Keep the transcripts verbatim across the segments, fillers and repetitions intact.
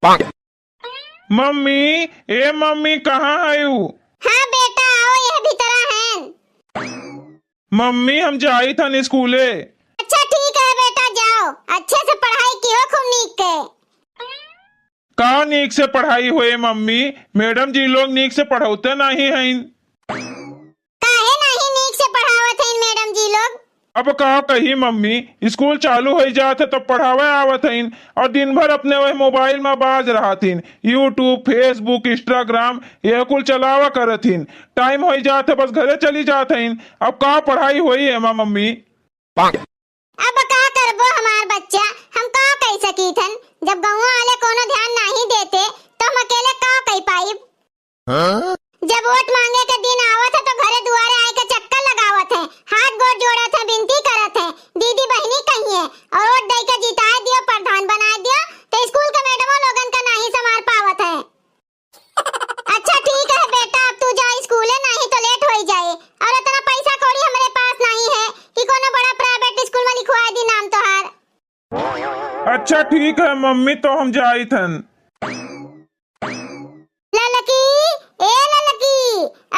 मम्मी, ए मम्मी, कहाँ हयू? हाँ बेटा, आओ, यह भीतरा हैं। मम्मी, हम जाइत हन स्कूले। अच्छा ठीक है बेटा, जाओ, अच्छे से पढ़ाई किहो खूब नीक के। का नीक से पढ़ाई होए मम्मी, मैडम जी लोग नीक से पढ़ौते नाहीं हईन। काहे नाहीं नीक से पढ़ावत हईन मैडम जी लोग? अब का कही मम्मी, स्कूल चालू होइ जात है तब पढ़ावे आवत हईन और दिन भर अपने वह मोबाइल में बाज रहत हईन, YouTube, Facebook, Instagram, यह कुल चलावा करत हईन। टाइम होइ जात है बस घरे चली जात हईन। अब का पढ़ाई होई एमा मम्मी? अब का करबो हमार बच्चा, हम का कहि सकीथन, जब गौवा वाले कोनो ध्यान नाहीं देते तो हम अकेले का कहि पाइब? हाँ? जब वोट मांगे के दिन आवत है तो घरे दुआरे आए के चक्कर लगावत है, हाथ गोड़ जोड़त है, विनती करत है, दीदी बहिनी कहिए और वोट दे के जिताए दियो, प्रधान बनाए दियो, तो स्कूल के मैडमों लोगन का नाहीं संभाल पावत है। अच्छा ठीक है बेटा, अब तू जा स्कूले, नाहीं तो लेट होई जाए। और इतना पैसा कौड़ी हमरे पास नाहीं है कि कोनो बड़ा प्राइवेट स्कूल में लिखवाए दी नाम तोहार। अच्छा ठीक है मम्मी, तो हम जाइत हन। ललकी, ए ललकी,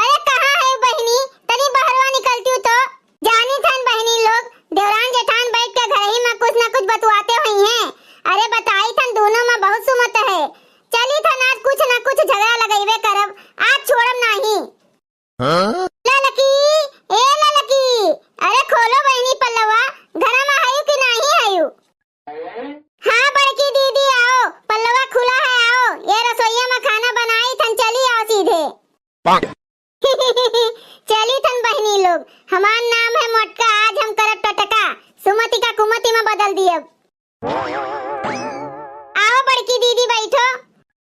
अरे कहाँ है बहिनी? तनी बहरवा निकलती हूँ तो। जानी थन बहिनी लोग, देवरान जेठान बैठ के घर ही में कुछ ना कुछ बतुआते हुई हैं। अरे बताई थन दोनों में बहुत सुमत है। चली थन आज कुछ ना कुछ झगड़ा लगइबे करब, आज छोड़ब नाहीं। हाँ? ललकी, ए ललकी, अरे खोलो बहिनी पल्लवा, घर में हयू कि नाहीं हयू? हाँ बड़की दीदी आओ, पल्लवा खुला है आओ, ये रसोइया में खाना बनाई थन, चली आओ सीधे। चली थन बहिनी लोग, हमार नाम है मोटका, आज हम करब टटका, सुमति का कुमति में बदल दियब। आओ बड़की दीदी बैठो।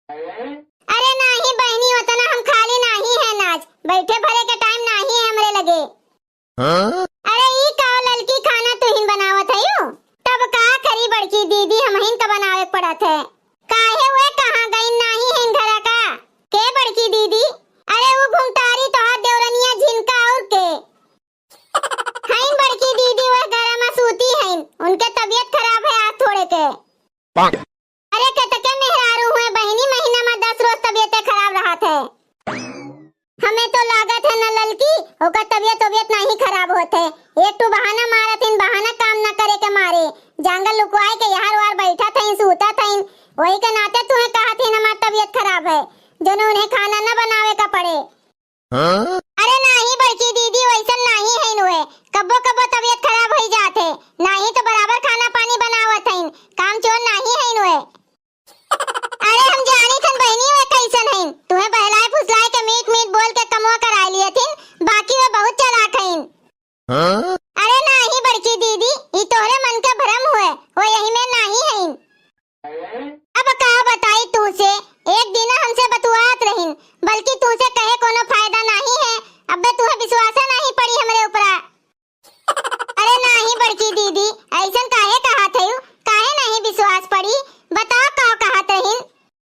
अरे नाहीं बहिनी, उतना हम खाली नाहीं है आज, बैठे भरे के टाइम नाहीं है हमरे लगे। हाँ? अरे ई का ललकी, खाना तुहिन बनावत हयू? तब का करी बड़की दीदी, हमहिन का बनावे के पड़त है। काहे वे कहाँ गईन, नाहीं है घरा का? के बड़की दीदी? अरे ऊ घुमतारी तोहार देवरनिया झिनका और के। हईन बड़की दीदी, वह घर में सूती हईन, उनके तबीयत खराब है आज थोड़े के। अरे केतके मेहरारू हुए बहिनी, महीना में दस रोज तबीयते खराब रहत है। हमें तो लागत है न ललकी, ओकर तबीयत वबीयत नाहीं खराब होत है, एक ठो बहाना मारत हईन, बहाना काम न करे के मारे, जांगर लुकवाए के यहर वार बैठत हईन, सूतत हईन, वही के नाते तुहे कहत हईन हमार तबीयत खराब है, जौन उन्हें खाना न बनावे का पड़े। हाँ? अरे नाहीं बड़की दीदी, वैसन नाहीं हईन वे। कब्बो कब्बो तबीयत खराब होई जात है, नाहीं तो बराबर खाना पानी बनावत हईन, काम चोर नाहीं हईन वे। अरे हम जानी थन बहिनी वे कैसन हईन, तुहे बहलाए फुसलाए के मीठ मीठ बोल के कमवा कराए लिए थिन, बाकी वे बहुत चालाक हईन। हाँ? अरे नाहीं बड़की दीदी, ई तोहरे मन के भरम हुए, वो यही में नाहीं हईन। अब का बताई तूसे, एक दिन हमसे बतुआत रहिन, बल्कि तूसे कहे कोनो फायदा नाहीं है, अब्बे तुहे विश्वासे नाहीं पड़ी हमरे ऊपरा। अरे नाहीं बड़की दीदी, ऐसन काहे कहत हयू, काहे नाहीं विश्वास पड़ी, बताओ का कहत रहिन।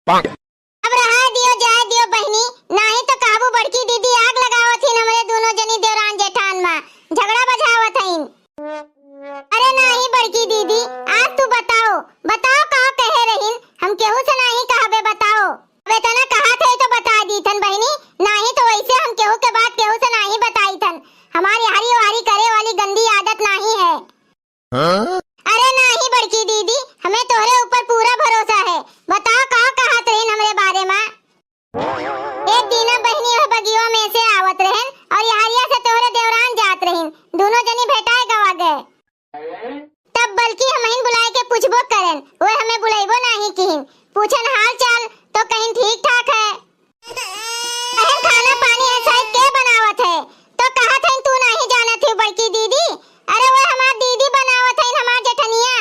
अब रहा दियो, जाए दियो बहिनी, नाहीं तो कहबू बड़की दीदी आग लगावत हिन हमरे दूनो जनी देवरान जेठान मा, झगड़ा बझावत हईन। अरे नाहीं बड़की दीदी, आज तू बताओ, बताओ का कहे रहिन, हम केहू से नाहीं कहबे, बताओ। अब इतना कहत है तो बता दीथन बहिनी, नाहीं तो वैसे हम केहू के बात केहू से नाहीं बताई थन, हमारी हरी वारी करे वाली गंदी आदत नाहीं है। हाँ? अरे नाहीं बड़की दीदी, हमें तोहरे ऊपर पूरा भरोसा है। बताओ का कहत रहिन हमरे बारे मा? एक दिना बहिनी वह बगियो में से आवत रहन और यहरिया से तोहरे देवरान जात रहिन, दूनो जनी भेटाए गवा गए। तब बल्कि हमहिन बुलाए के पूछबो करन, वे हमें बुलाइबो नाहीं किहिन। पूछन हाल चाल तो कहिन ठीक ठाक है। अहम खाना पानी है शायद के बनावत है, तो कहत है तू नाहीं जानत हो बड़की दीदी। अरे वो हमार दीदी बनावत है, हमार जेठनिया।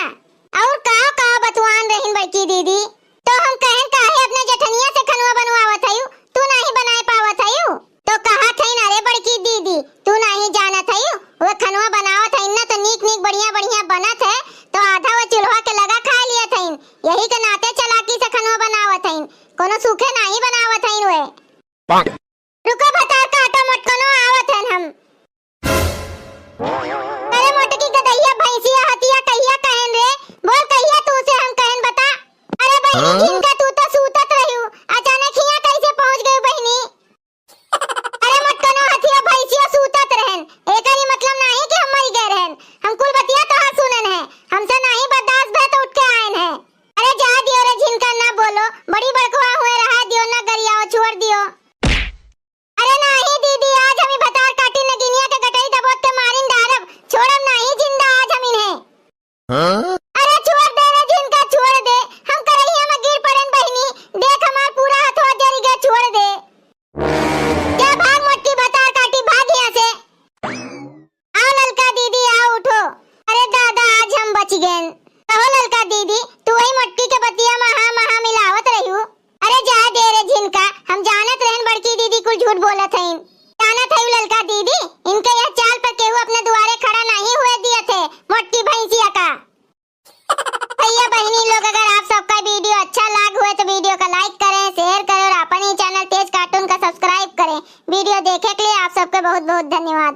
और का का बतुआन रहिन बड़की दीदी, तो हम कहन काहे अपने जेठनिया से खनवा बनवावत हयू, तू नाहीं बनाए पावत हयू। तो कहत है अरे बड़की दीदी तू नाहीं जानत हयू, वो खनवा बनावत है ना तो नीक नीक बढ़िया बढ़िया बनत है, तो आधा वो चूल्हा के लगा खा लियत है, यही के नाते चालाकी से खनवा बनावत है, कोनो सूखे नाहीं बनावत है वे। रुको भतार काटो मोटकनो आवत हन हम। अरे मोटकी गदहिया भैंसिया हतिया कहिया कहन रे, बोल कहिया तू से हम कहन बता। अरे बहिनी हाँ? झिनका तू तो झूठ बोलत हईन। जानत हई ललका दीदी, इनके यह चाल पर केहू अपने दुआरे खड़ा नहीं हुए दिए थे, मोटकी भैंसिया का। भैया बहिनी लोग, अगर आप सबका video अच्छा लाग हुए तो video का like करें, share करें और अपन ही channel तेज cartoon का subscribe करें। Video देखे के लिए आप सबके बहुत बहुत धन्यवाद।